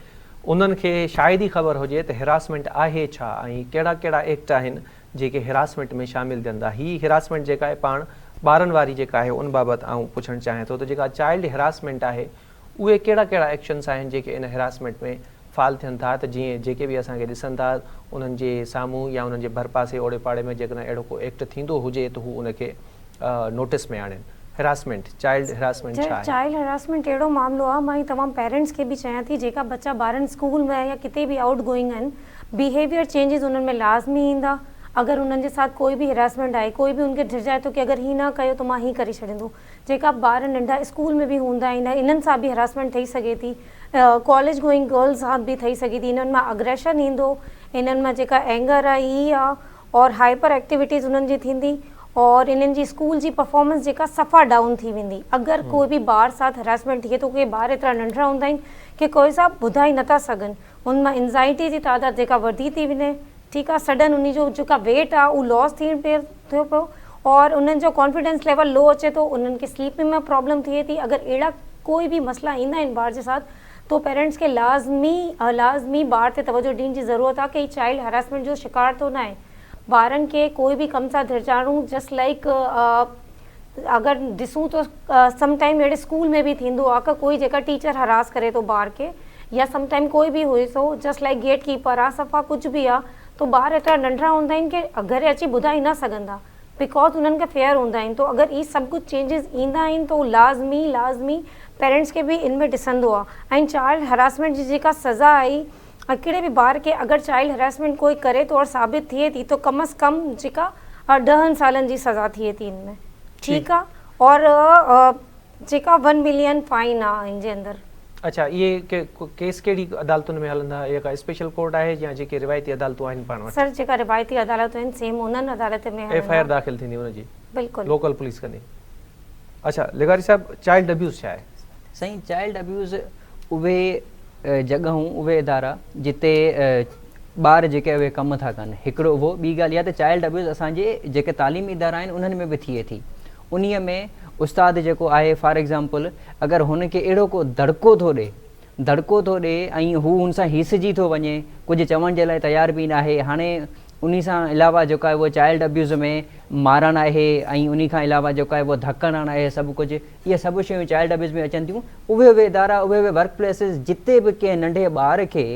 انهن کي شايد ئي خبر هجي ته هراسمينٽ آهي ڇا ۽ ڪهڙا ڪهڙا ايڪٽ آهن جيڪي هراسمينٽ ۾ شامل ٿين ٿا هي هراسمينٽ جيڪا آهي پاڻ ٻارن واري جيڪا آهي ان بابت آئون پڇڻ چاهيان ٿو ته جيڪا چائلڊ هراسمينٽ آهي اهي ڪهڙا ڪهڙا ايڪشنس آهن جيڪي ان هراسمينٽ ۾ فال ٿين ٿا ته جيئن جيڪي به اسان کي ڏسن ٿا انهن جي سامهون يا انهن جي ڀرپاسي اوڙي پاڙي ۾ جيڪڏهن اهڙو ڪو ايڪٽ ٿيندو هجي ته هو ان کي نوٽس ۾ آڻين. هراسمينٽ، چائلڊ هراسمينٽ ڇا آهي؟ چائلڊ هراسمينٽ اهڙو معاملو آهي مان هي تمام پيرنٽس کي به چيان ٿي جيڪا ٻچا ٻارن اسڪول ۾ يا ڪٿي به آئوٽ گوئنگ آهن بيهيويئر چينجز انهن ۾ لازمي ايندا اگر انهن جي ساٿ ڪوئي به هراسمينٽ آهي ڪوئي به ان کي ڊڄائي ٿو ڪي اگر هي نه ڪيو ته مان هي ڪري ڇڏيندو جيڪا ٻار ننڍا اسڪول ۾ به هوندا آهن انهن سان به هراسمينٽ ٿئي سگهي ٿي ڪاليج گوئنگ گرلز سان به ٿئي سگهي ٿي انهن مان اگريشن ايندو انهن مان جيڪا اينگر آهي هي آهي اور هائپر ايڪٽيوٽيز انهن جي ٿيندي اور انهن جي اسڪول جي پرفارمنس جيڪا صفا ڊائون ٿي ويندي اگر ڪوئي به ٻار ساٿ هراسمينٽ ٿئي ٿو ڪي ٻار ايترا ننڍڙا هوندا آهن ڪي ڪوئي سا ٻڌائي نٿا سگهن ان مان انزائٽي جي تعداد جيڪا وڌي ٿي وڃي ٺيڪ آ سڊن انهي جو جيڪا ويٽ آ اهو لاس ٿيڻ پيو ٿيو پيو اور انهن جو ڪانفيڊنس ليول لو اچي ٿو انهن کي سليپ ۾ پرابلم ٿئي ٿي اگر اهڙا ڪوئي به مسئلا ايندا آهن ٻار جي ساٿ تو پيرنٽس کي لازمي لازمي ٻار تي توجه ڏيڻ جي ضرورت آ ڪي چائلڊ هراسمينٽ جو شڪار تو ناهي ٻارن کي ڪوئي به ڪم سان ڌرجاڻو جسٽ لائيڪ اگر ڏسون ته سم ٽائيم اهڙي اسڪول ۾ به ٿيندو آ ڪه ڪوئي جيڪا ٽيچر هراس ڪري ٿو ٻار کي يا سم ٽائيم ڪوئي به هئي سو جسٽ لائيڪ گيٽ ڪيپر آ صفا ڪجهه به آ تو ٻار ايترا ننڍڙا هوندا آهن ڪه گهر اچي ٻڌائي نه سگهندا because انهن کي فيئر هوندا آهن تو اگر اهي سڀ ڪجهه چينجز ايندا آهن تو لازمي لازمي پيرنٽس کي به ان ۾ ڏسندو آ ۽ چائلڊ هراسمينٽ جي جيڪا سزا آهي ڪهڙي به ٻار کي اگر چائلڊ هراسمينٽ ڪوئي ڪري ٿو اور ثابت ٿئي ٿي ته ڪم از ڪم جيڪا ڏهن سالن جي سزا ٿئي ٿي ان ۾ ٺيڪ آ اور جيڪا ون ملين فائن آ ان جي اندر. اڇا اهي ڪيس ڪهڙي عدالتن ۾ هلندا اها ڪا اسپيشل ڪورٽ آهي يا جيڪي روايتي عدالتون آهن پاڻ وٽ. سر جيڪا روايتي عدالتون آهن سيم انهن عدالتن ۾ هلندا. ايف I R داخل ٿيندي ان جي بلڪل لوڪل پوليس ڪندي. اڇا لغاري صاحب چائلڊ ابيوز ڇا آهي؟ سائين چائلڊ ابيوز اهي جڳهون اهي ادارا جتي ٻار جيڪي اهي ڪم ٿا ڪن هڪڙو اهو ٻي ڳالهه اها ته چائلڊ ابيوز اسان جي جيڪي تعليمي ادارا آهن انهن ۾ به ٿئي ٿي انهي ۾ استاد جيڪو آهي فار ايگزامپل اگر هن کي اهڙو ڪو دڙڪو ٿو ڏي دڙڪو ٿو ڏي ۽ هو هن سان هيسجي ٿو وڃي ڪجهه چوڻ جي لاء تيار به ناهي هاڻي انهي سان علاوه جيڪو آهي اهو چائلڊ ابيوز ۾ مارڻ آهي ۽ انهي کان علاوه جيڪو آهي اهو ڌڪ هڻڻ آهي سڀ ڪجهه اهي سڀ شيون چائلڊ ابيوز ۾ اچن ٿيون اهي اهي ادارا اهي اهي ورڪ پليسز جتي به ڪنهن ننڍي ٻار کي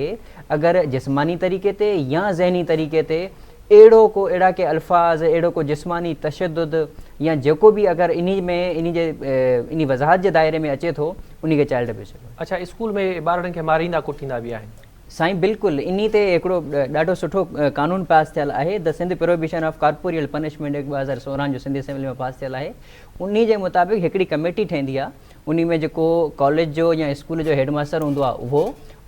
اگر جسماني طريقي تي يا ذهني طريقي تي اهڙو ڪو اهڙا ڪي الفاظ اهڙو ڪو جسماني تشدد يا جيڪو به اگر انهي ۾ انهي جي انهي وضاحت جي دائري ۾ اچي ٿو انهي کي چائلڊ ابيوز چئبو آهي. اڇا اسڪول ۾ ٻارڙن کي ماريندا ڪٽيندا به آهن. سائين بلڪل انهي تي هڪڙو ڏاڍو سٺو قانون پاس ٿيل آهي the Sindh prohibition of corporeal punishment act 2016 جو سنڌ اسيمبلي ۾ پاس ٿيل آهي انهي جي مطابق هڪڙي ڪميٽي ٺهندي آهي انهي ۾ جيڪو ڪاليج جو يا اسڪول جو هيڊ ماستر هوندو آهي اهو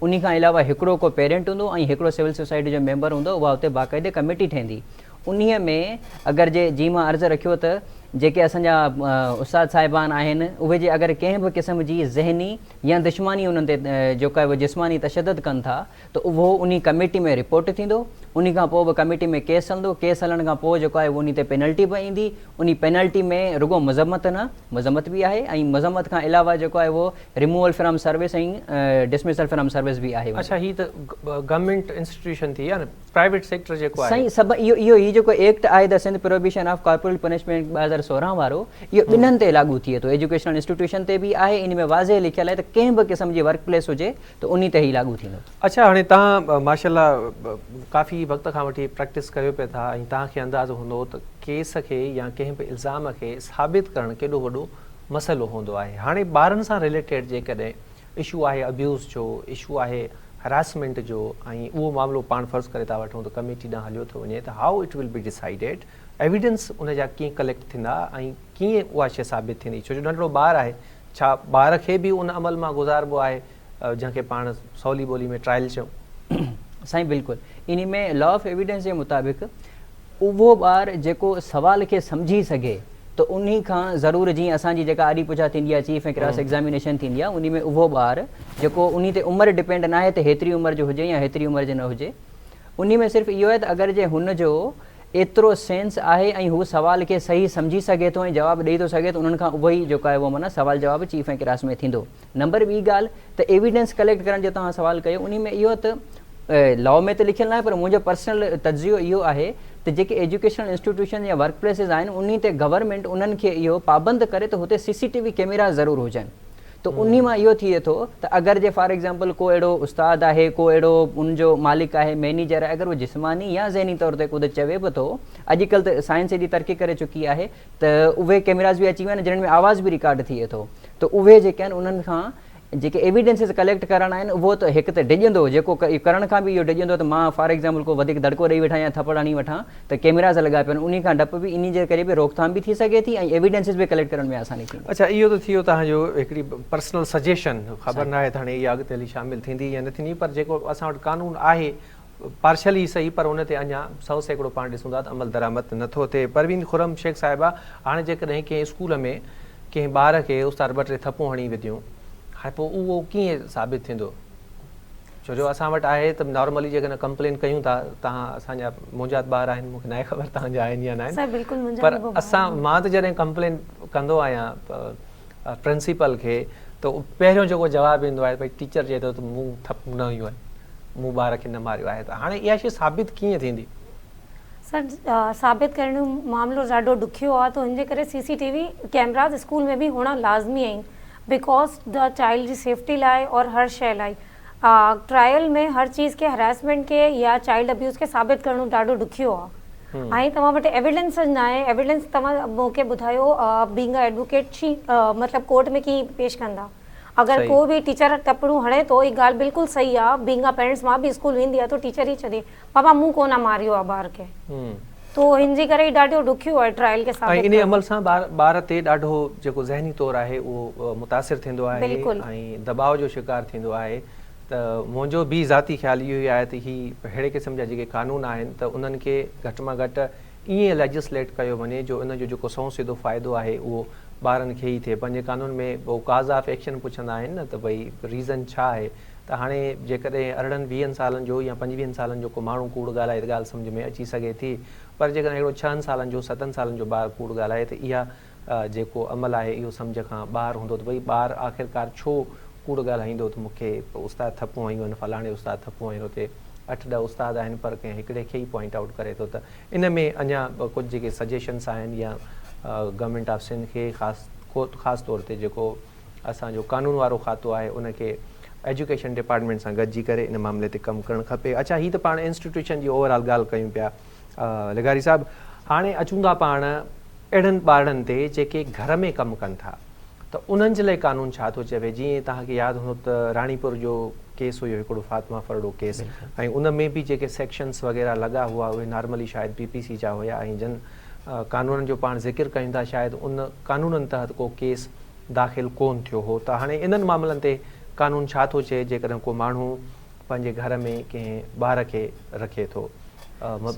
انهي کان علاوه هڪڙو ڪو پيرنٽ هوندو ۽ هڪڙو سول سوسائٽي جو ميمبر هوندو اها اتي باقاعدي ڪميٽي ٺهندي انهي ۾ اگر جي جي مان عرض رکيو ته جيڪي اسان جا استاد صاحبان آهن اهي جي اگر ڪنهن به قسم جي ذهني يا دشماني انهن تي جيڪو آهي اهو جسماني تشدد ڪن ٿا ته اهو انهي ڪميٽي ۾ رپورٽ ٿيندو انهي کان پوء به ڪميٽي ۾ ڪيس هلندو ڪيس هلڻ کان پوء جيڪو آهي اهو انهي تي پينلٽي به ايندي انهي پينلٽي ۾ رڳو مذمت نه مذمت به آهي ۽ مذمت کان علاوه جيڪو آهي اهو removal from service ۽ dismissal from service به آهي. اڇا هي ته گورنمينٽ انسٽيٽيوشن ٿي يا نه پرائيويٽ سيڪٽر جيڪو آهي. سائين سڀ اهو اهو هي جيڪو ايڪٽ آهي the Sindh prohibition of corporal punishment 2016 وارو اهو ٻنهن تي لاڳو ٿئي ٿو ايجوڪيشنل انسٽيٽيوشن تي به آهي ان ۾ واضح لکيل آهي ته ڪنهن به قسم جي ورڪ پليس هجي ته انهي تي هي لاڳو ٿيندو. اڇا هاڻي توهان ماشاء الله ڪافي وقت کان وٺي پريڪٽس ڪريو پيا ٿا ۽ توهان کي اندازو هوندو ته ڪيس کي يا ڪنهن به الزام کي ثابت ڪرڻ ڪيڏو وڏو مسئلو هوندو آهي. هاڻي ٻارن سان رليٽيڊ جيڪڏهن اشو آهي ابيوز جو، اشو آهي هراسمينٽ جو ۽ اهو معاملو پاڻ فرض ڪري ٿا وٺون ته ڪميٽي ڏانهن هليو ٿو وڃي ته how it will be decided, evidence ان جا ڪيئن ڪليڪٽ ٿيندا ۽ ڪيئن اها شيء ثابت ٿيندي ڇو جو ننڍڙو ٻار آهي ڇا ٻار کي به ان عمل مان گذاربو آهي جنهن کي پاڻ سولي ٻولي ۾ ٽرائل چئون؟ سائين بلڪل انهي ۾ لا آف ايويڊنس جي مطابق اهو ٻار جيڪو سوال کي سمجهي سگهي ته انهي کان ضرور جيئن اسان جي جيڪا آڏي پڇا ٿيندي آهي چيف ۽ ڪراس ايگزامينيشن ٿيندي آهي انهي ۾ اهو ٻار جيڪو انهي تي عمر ڊپينڊ ناهي ته هيتري عمر جو هجي يا هيتري عمر جو نه هجي انهي ۾ صرف اهو آهي ته اگر جي هن جو ايترو سينس آهي ۽ هو سوال کي صحيح سمجهي سگهي ٿو ۽ جواب ڏئي ٿو سگهي ته انهن کان اهو ئي جيڪو آهي اهو معنيٰ سوال جواب چيف ۽ ڪراس ۾ ٿيندو. نمبر ٻي ڳالهه ته ايويڊنس ڪليڪٽ ڪرڻ جو توهان سوال ڪيو انهي ۾ اهو ته لا ۾ ته لکيل ناهي پر منهنجو پرسنل تجزيو اهو آهي ته جيڪي ايجوڪيشنل انسٽيٽيوشن يا ورڪ پليسز آهن انهي تي گورنمينٽ انهن کي اهو پابند ڪري ته هتي سي سي ٽي وي ڪيميرا ضرور هجن ته انهي مان اهو ٿئي ٿو ته اگر جي فار ايگزامپل ڪو اهڙو استاد آهي ڪو اهڙو ان جو مالڪ آهي مينيجر آهي اگر اهو جسماني يا ذهني طور تي ڪجهه چوي به ٿو اڄڪلهه ته سائنس ايڏي ترقي ڪري چڪي آهي ته اهي ڪيميراز به اچي ويا آهن جنهن ۾ آواز به رڪارڊ ٿئي ٿو ته اهي جيڪي آهن انهن کان جيڪي ايويڊنسز ڪليڪٽ ڪرڻا آهن اهو ته هڪ ته ڊڄندو جيڪو ڪرڻ کان به اهو ڊڄندو ته مان فار ايگزامپل ڪو وڌيڪ دڙڪو ڏئي وٺان يا ٿپڙ هڻي وٺان ته ڪيميراز لڳا پيا آهن انهي کان ڊپ به انهي جي ڪري به روڪٿام به ٿي سگهي ٿي ۽ ايويڊنسز به ڪليڪٽ ڪرڻ ۾ آساني ٿيندي. اڇا اهو ته ٿي ويو توهان جو هڪڙي پرسنل سجيشن خبر ناهي ته هاڻي اها اڳتي هلي شامل ٿيندي يا نه ٿيندي پر جيڪو اسان وٽ قانون آهي پارشل ئي سهي پر ان تي اڃا 100% پاڻ ڏسون ٿا ته عمل درآمد نه ٿو ٿئي. پروين خرم شيخ صاحبه هاڻي جيڪڏهن ڪنهن اسڪول ۾ ڪنهن ٻار کي استاد ٻه ٽي ٿپون هڻي وڌيون هاڻي پوء اهو ڪيئن ثابت ٿيندو ڇو جو اسان وٽ آهي ته نارملي جيڪڏهن ڪمپلين ڪيون ٿا توهان اسان جا منهنجا ٻار آهن مون کي ناهي خبر توهان جا آهن يا نه آهن پر اسان مان ته جڏهن ڪمپلين ڪندو آهيان پرنسپل کي ته پهريون جيڪو جواب ايندو آهي ڀئي ٽيچر چئي ٿو ته مون ٿپون نه هنيون آهن مون ٻار کي نه ماريو آهي ته هاڻي اها شي ثابت ڪيئن ٿيندي؟ سر ثابت ڪرڻ جو معاملو ڏاڍو ڏکيو آهي ته ان جي ڪري C C T V cameras school ۾ به هئڻ لازمي آهن because the child جي سيفٽي لاء اور هر شي لاء ٽرائل ۾ هر چيز کي هراسمينٽ کي يا چائلڊ ابيوز کي ثابت ڪرڻو ڏاڍو ڏکيو آ ۽ توهان وٽ ايويڊنس نه آهي ايويڊنس توهان مون کي ٻڌايو بينگ ا ايڊووڪيٽ ڇي مطلب ڪورٽ ۾ ڪيئن پيش ڪندا اگر ڪو به ٽيچر ٽپڙون هڻي ٿو هي ڳالهه بلڪل صحيح آ بينگ ا پيرنٽس مان به اسڪول ويندي آ ته ٽيچر ئي چوندي بابا مون ڪونه ماريو آ ٻار کي تو هن جي ڪري ڏاڍو ڏکيو آهي ٽرائل کي ثابت ڪرڻ. ۽ انهي عمل سان ٻار ٻار تي ڏاڍو جيڪو ذهني طور آهي اهو متاثر ٿيندو آهي ۽ دٻاء جو شڪار ٿيندو آهي ته منهنجو به ذاتي خيال اهو ئي آهي ته هي ههڙي قسم جا جيڪي قانون آهن ته انهن کي گهٽ مان گهٽ ائين ليجسليٽ ڪيو وڃي جو ان جو جيڪو سنئون سڌو فائدو آهي اهو ٻارن کي ئي ٿئي پنهنجي قانون ۾ اهو ڪاز آف ايڪشن پڇندا آهن نه ته ڀئي ريزن ڇا آهي ته هاڻي جيڪڏهن ارڙهن ويهن سالن جو يا پنجويهن سالن جو ڪو ماڻهو ڪوڙ ڳالهائي ته ڳالهه سمجهه ۾ اچي سگهي ٿي پر جيڪڏهن هڪڙو ڇهن سالن جو ستن سالن جو ٻار ڪوڙ ڳالهائي ته اها جيڪو عمل آهي اهو سمجهه کان ٻاهر هوندو ته ڀئي ٻار آخرڪار ڇو ڪوڙ ڳالهائيندو ته مون کي استاد ٿپون هنيون آهن فلاڻي استاد ٿپون هنيون اتي اٺ ڏهه استاد آهن پر ڪنهن هڪڙي کي ئي پوائنٽ آئوٽ ڪري ٿو ته ان ۾ اڃا ڪجهه جيڪي سجيشنس آهن يا گورنمينٽ آف سنڌ کي خاص خاص طور تي جيڪو اسان جو قانون وارو کاتو آهي ان کي ايجوڪيشن ڊپارٽمينٽ سان گڏجي ڪري ان معاملي تي ڪم ڪرڻ کپي. اڇا هي ته پاڻ انسٽيٽيوشن جي اوور آل ڳالهه ڪيون پيا لغاري صاحب هاڻي اچون ٿا پاڻ اهڙن ٻارڙن تي جيڪي گهر ۾ ڪم ڪن ٿا ته انهن جي لاء قانون ڇا ٿو چوي جيئن توهان کي ياد هوندو ته راڻيپور جو ڪيس هيو هڪڙو فاطمه ڦرڙو ڪيس ۽ ان ۾ به جيڪي سيڪشنس وغيره لڳا هئا اهي نارملي شايد پي پي سي جا هيا ۽ جن قانونن جو پاڻ ذڪر ڪيون ٿا شايد ان قانونن تحت ڪو ڪيس داخل ڪونه ٿيو هو ته هاڻي انهن معاملن تي قانون ڇا ٿو چئي جيڪڏهن ڪو ماڻهو پنهنجي گهر ۾ ڪنهن ٻار کي رکي ٿو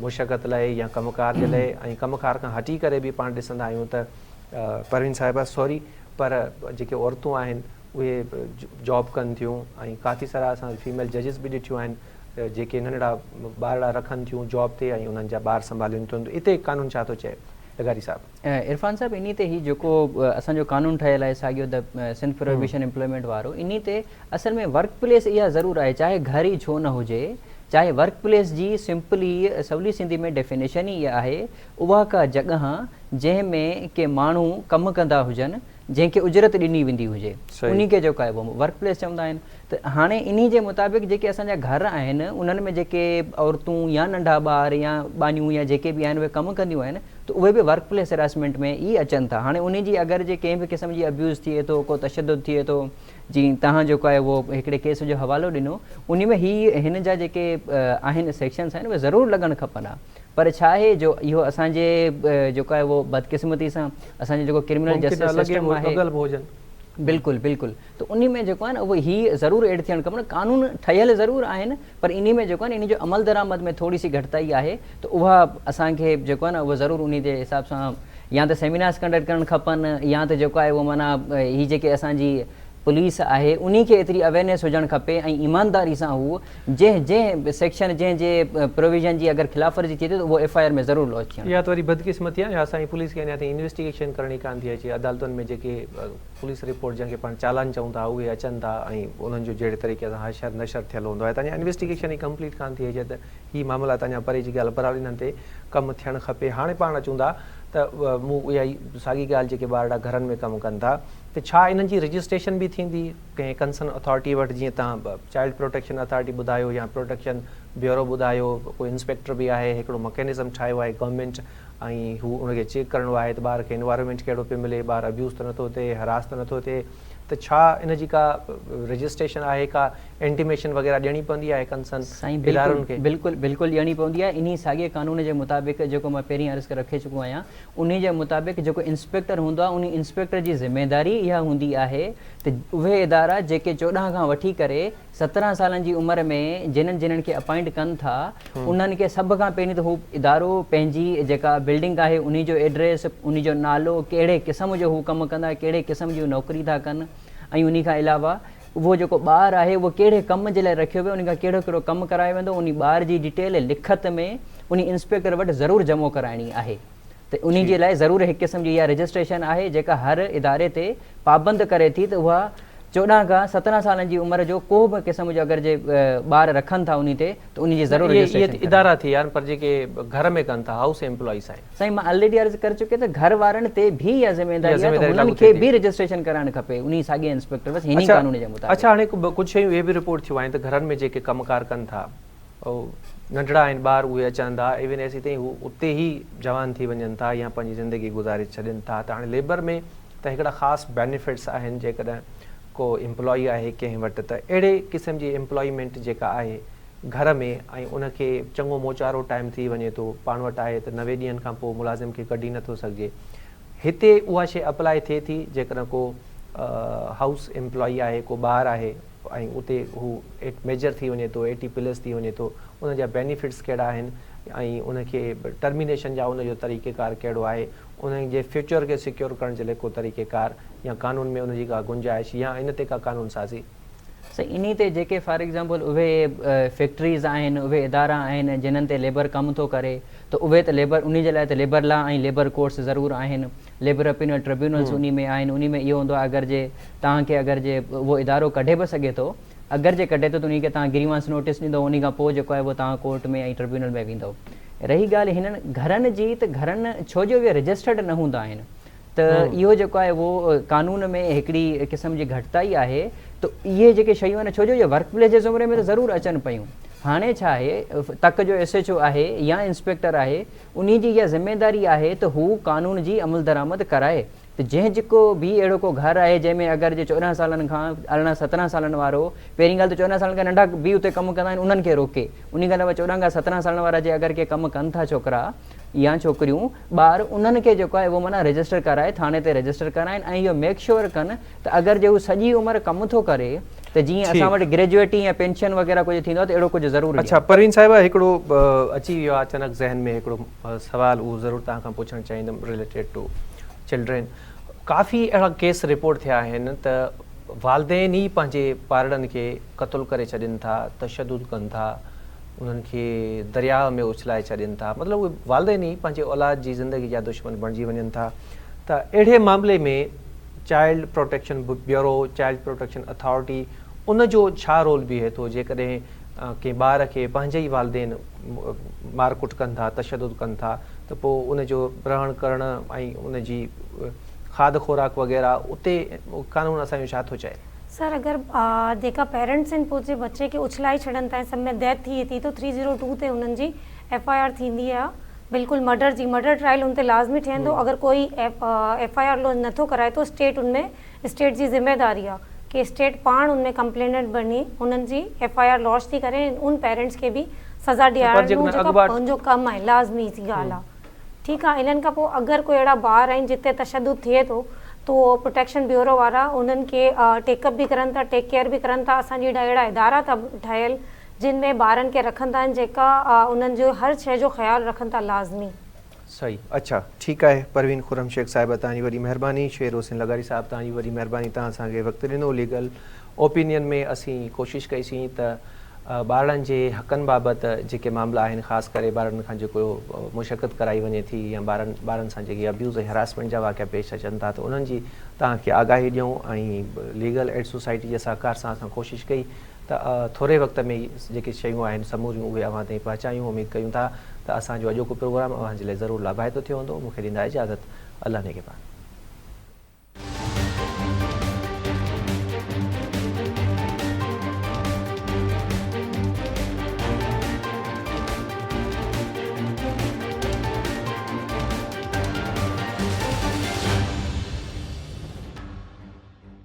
مشقت لاء يا ڪم ڪار جي لاء ۽ ڪم ڪار کان هٽي ڪري به پاڻ ڏسندا آهيون ته پروين صاحبه سوري پر جيڪي عورتون آهن اهي جاب ڪن ٿيون ۽ ڪافي سارا اسان فيميل ججز به ڏٺيون آهن جيڪي ننڍڙا ٻارڙا رکن ٿيون جاب تي ۽ انهن جا ٻار سنڀالين ٿيون اتي قانون ڇا ٿو چئي لغاري صاحب. عرفان صاحب انهي تي هي جيڪو اسان جو قانون ٺهيل آهي ساڳيو ته سنڌ پروهيبيشن امپلائمينٽ وارو انهي تي اصل ۾ ورڪ پليس اها ضرور آهي چاهي گهر ئي ڇو نه هجي چاهي ورڪ پليس جي سمپلي سولي سنڌي ۾ ڊيفينيشن ئي اها آهي اها ڪا جڳهه جنهن ۾ ڪي ماڻهو ڪم ڪندا هجن جنهن کي اجرت ڏني ويندي هجي انهي کي جيڪو آهي اهو ورڪ پليس چوندا آهن ته هاڻي انهي جي مطابق جيڪي اسان جا گهر آهن انهن ۾ جيڪي عورتون يا ننڍا ٻار يا ٻانهيون يا جيڪي به آهن اهي ڪم ڪنديون آهن ته اهي به ورڪ پليس هراسمينٽ ۾ ئي اچن ٿا هاڻي انهي جي اگر جي ڪنهن به قسم جي ابيوز ٿئي ٿو ڪو تشدد ٿئي ٿو جي توهان جيڪو آهي اهو هڪڙي ڪيس جو حوالو ڏنو انهي ۾ هي هن جا جيڪي آهن سيڪشنس آهن اهي ضرور لڳڻ کپن ها پر ڇا آهي جو اهو اسان جي جيڪو آهي اهو بدقسمتي سان اسان جو جيڪو ڪرمنل جسٽس سسٽم آهي بلڪل بلڪل ته انهي ۾ جيڪو آهي نه اهو هي ضرور ايڊ ٿيڻ کپن قانون ٺهيل ضرور آهن پر انهي ۾ جيڪو آهي نه انهي جو عمل درآمد ۾ ٿوري سي گهٽتائي آهي ته اها اسان کي جيڪو آهي نه اهو ضرور انهي جي حساب سان يا ته سيمينارز ڪنڊڪٽ ڪرڻ کپن يا ته جيڪو آهي اهو معنيٰ هي جيڪي اسان جي پوليس آهي انهي کي ايتري اويرنيس هجڻ کپي ۽ ايمانداري سان هو جنهن جنهن سيڪشن جنهن جي پروويزن جي اگر خلاف ورزي ٿئي ٿي ته اهو ايف I R ۾ ضرور لاج ٿيڻ اها ته وري بدقسمتي آهي جو اسان جي پوليس کي اڃا تائين انويسٽيگيشن ڪرڻي ڪانه ٿي اچي عدالتن ۾ جيڪي پوليس رپورٽ جنهن کي پاڻ چالان چئون ٿا اهي اچن ٿا ۽ انهن جو جهڙي طريقي سان حشر نشر ٿيل هوندو آهي ته اڃا انويسٽيگيشن ئي ڪمپليٽ ڪانه ٿي اچي ته هي معاملا ته اڃا پري جي ڳالهه بهرحال انهن تي ڪم ٿيڻ کپي. هاڻي پاڻ اچون ٿا ته مون اها ئي ساڳي ڳالهه جيڪي ٻارڙا گهرن ۾ ڪم ڪن ٿا ته ڇا انهن جي رجسٽريشن به ٿيندي ڪنهن ڪنسرن اٿارٽي وٽ جيئن توهان چائلڊ پروٽيڪشن اٿارٽي ٻڌايو يا پروٽيڪشن بيورو ٻڌايو ڪو انسپيڪٽر به آهي هڪڙو مڪينزم ٺاهيو آهي گورنمينٽ ۽ هو ان کي چيڪ ڪرڻو آهي ته ٻار کي انوائرمينٽ ڪهڙو پيو ملي ٻار ابيوز ته نٿو ٿئي هراس ته نٿو ٿئي ته ڇا ان جي ڪا رجسٽريشن آهي ڪا انٽيميشن وغيره ڏيڻي پوندي آهي ڪنسن سائين ادارن بلڪل کي؟ بلڪل بلڪل ڏيڻي پوندي آهي انهي ساڳئي قانون جي مطابق جيڪو مان پهرين عرض رکي چڪو آهيان انهي جي مطابق جيڪو انسپيڪٽر هوندو آهي انهي انسپيڪٽر جي ذميداري اها هوندي آهي ته اهي ادارا جيڪي 14 کان وٺي ڪري 17 سالن جي عمر ۾ جنن جنن کي اپائنٽ ڪن ٿا انهن کي سڀ کان پهرين ته هو ادارو پنهنجي جيڪا بلڊنگ آهي انهي جو ايڊريس انهي جو نالو ڪهڙي قسم جو هو ڪم ڪندا ڪهڙي قسم جي نوڪري ٿا ڪن ۽ انهي کان علاوه اهو جيڪو ٻار آهي اهو ڪهڙي ڪم جي لاء رکيو ويو انهي کان ڪهڙو ڪهڙو ڪم ڪرايو ويندو انهي ٻار جي ڊيٽيل لکت ۾ انهي انسپيڪٽر وٽ ضرور جمع ڪرائڻي آهي ته انهي جي لاء ضرور هڪ قسم جي اها رجسٽريشن آهي جيڪا هر اداري تي پابند ڪري ٿي ته اها 14 کان 17 سالن جي عمر جو ڪو به قسم جو اگر جي ٻار رکن ٿا انهي تي ته انهي جي ضرور رجسٽريشن ڪرائين. اهي ادارا ٿي ويا پر جيڪي گهر ۾ ڪن ٿا هائوس ايمپلائيز آهن. سائين مان آلريڊي عرض ڪري چڪي ته گهر وارن تي به اها ذميداري آهي ته هنن کي به رجسٽريشن ڪرائڻ کپي انهي ساڳئي انسپيڪٽر بس هني قانون جي مطابق. اڇا هاڻي ڪجهه شيون اهي به رپورٽ ٿيون آهن ته گهرن ۾ جيڪي ڪم ڪار ڪن ٿا ننڍڙا آهن ٻار اهي اچن ٿا ايون ايسي تائين هو اتي ئي جوان ٿي وڃن ٿا يا پنهنجي زندگي گذاري ڇڏين ٿا ته هاڻي ليبر ۾ ته هڪڙا خاص بينيفٽس آهن جيڪڏهن ڪو ايمپلائي آهي ڪنهن وٽ ته اهڙي قسم جي ايمپلائيمينٽ جيڪا آهي گهر ۾ ۽ ان کي چڱو موچارو ٽائيم ٿي وڃي ٿو پاڻ وٽ آهي ته 90 ڏينهن کان پوء ملازم کي ڪڍي نٿو سگهجي هتي اها شيء اپلائي ٿئي ٿي جيڪڏهن ڪو هائوس ايمپلائي آهي ڪو ٻار آهي ۽ اتي هو ميجر ٿي وڃي ٿو ايٽي پلس ٿي وڃي ٿو ان جا بينيفٽس ڪهڙا آهن ۽ ان کي ٽرمينيشن جا ان جو طريقيڪار ڪهڙو آهي ان جي فيوچر کي سيڪيور ڪرڻ جي لاء ڪو طريقيڪار يا قانون ۾ ان جي ڪا گنجائش يا ان تي ڪا قانون سازي. سائين انهي تي جيڪي فار ايگزامپل اهي فيڪٽريز آهن اهي ادارا آهن جنھن تي ليبر ڪم ٿو ڪري ته اهي ته ليبر انهي جي لاء ته ليبر لا ۽ ليبر ڪورٽس ضرور آهن ليبر اپينل ٽربيونلز انهي ۾ آهن انهي ۾ اهو هوندو آهي اگر جي توهان کي اگر جي اهو ادارو ڪڍي به سگهي ٿو اگر جي ڪڍي ٿو ته انهي کي توهان گريوانس نوٽيس ڏيندو انهي کان پوء جيڪو آهي اهو توهان ڪورٽ ۾ ۽ ٽربيونل ۾ ويندو رهي ڳالهه هنن گهرن جي ته گهرن ڇو جو اهي رجسٽرڊ نه هوندا آهن ته اهو جيڪو آهي اهو قانون ۾ هڪڙي قسم جي گهٽتائي آهي ته اهي جيڪي شيون آهن ڇو جو اهي ورڪ پليس جي زمري ۾ ته ضرور اچن پيون هاڻي ڇا آهي تڪ جو ايس ايڇ او آهي يا انسپيڪٽر آهي انهي جي اها ذميداري آهي ته هو قانون جي عملدرآمد ڪرائي ته جنهن جيڪو به اهڙو ڪو گهر آهي جنهن ۾ اگر جي 14 سالن کان 18 17 سالن وارو پهرين ڳالهه ته 14 سالن کان ننڍا به اتي ڪم ڪندا آهن انهن کي روڪي انهي کان علاوه 14 کان 17 سالن وارا جي اگر ڪي ڪم ڪن ٿا ڇوڪرا يا ڇوڪريون ٻار انهن کي جيڪو آهي اهو معنيٰ رجسٽر ڪرائي ٿاڻي تي رجسٽر ڪرائين ۽ اهو ميڪ شوئر ڪن ته اگر جي هو سڄي عمر ڪم ٿو ڪري ته جيئن اسان وٽ گريجوئيٽي يا پينشن وغيره ڪجهه ٿيندو آهي ته اهڙو ڪجهه ضرور اڇا ڏين. پروين صاحبه هڪڙو اچي ويو آهي اچانڪ ذهن ۾ هڪڙو سوال اهو ضرور توهان کان پڇڻ چاهيندم رليٽيڊ ٽو چلڊرين ڪافي اهڙا ڪيس رپورٽ ٿيا آهن ته والدين ئي پنهنجي ٻارڙن کي قتل ڪري ڇڏين ٿا تشدد ڪن ٿا انهن کي درياء ۾ اڇلائي ڇڏين ٿا مطلب اهي والدين ئي پنهنجي اولاد جي زندگي جا دشمن بڻجي وڃن ٿا ته اهڙي معاملي ۾ child protection bureau child protection authority ان جو ڇا رول بيهي ٿو جيڪڏهن ڪنهن ٻار کي پنهنجا ئي والدين مار ڪٽ ڪن ٿا تشدد ڪن ٿا ته پوء ان جو رهڻ ڪرڻ ۽ ان جي کاڌ خوراڪ وغيره اتي قانون اسان جو ڇا ٿو چئي؟ سر اگر جيڪا پيرنٽس آهن پوء جي بچي کي اڇلائي ڇڏن ٿا ۽ سڀ ۾ ڊيٿ ٿئي ٿي ته 302 تي انهن جي ايف I R ٿيندي آهي بلڪل مرڊر جي مرڊر ٽرائل ان تي لازمي ٺهندو اگر ڪوئي ايف I R launch نٿو ڪرائي ته اسٽيٽ ان ۾ اسٽيٽ جي ذميواري آهي ڪي اسٽيٽ پاڻ ان ۾ ڪمپليننٽ بڻي انهن جي ايف I R launch ٿي ڪري ۽ ان پيرنٽس کي به سزا پر ڏيارڻو جيڪڏهن جيڪا اڳواٽ ان جو ڪم آهي لازمي سي ڳالهه آهي ٺيڪ آهي انهن کان پوء اگر ڪوئي اهڙا ٻار آهن جتي تشدد ٿئي ٿو تو پروٽيڪشن بيورو وارا انهن کي ٽيڪ اپ به ڪرن ٿا ٽيڪ ڪيئر به ڪرن ٿا اسان جي اهڙا ادارا ٿا ٺهيل جن ۾ ٻارن کي رکندا آهن جيڪا انهن جو هر شيء جو خيال رکن ٿا لازمي. صحيح اڇا ٺيڪ آهي پروين خرم شيخ صاحبه توهان جي وڏي مهرباني شير حسين لغاري صاحب توهان جي وڏي مهرباني توهان اسان کي وقت ڏنو ليگل اوپينين ۾ اسين ڪوشش ڪئي سين ته ٻارڙن جي حقن بابت جيڪي معاملا آهن خاص ڪري ٻارڙن کان جيڪو مشقت ڪرائي وڃي ٿي يا ٻارن ٻارن سان جيڪي ابيوز ۽ هراسمينٽ جا واقعا پيش اچن ٿا ته انهن جي توهان کي آگاهي ڏيون ۽ ليگل ايڊ سوسائٽي جي سهڪار سان اسان ڪوشش ڪئي ته ٿوري وقت ۾ ئي جيڪي شيون آهن سموريون اهي اوهان تائين پهچايون اميد ڪيون ٿا ته اسان جو اڄوڪو پروگرام اوهان جي لاء ضرور لاڀائتو ٿيو هوندو مون کي ڏيندا اجازت الله نگهبان.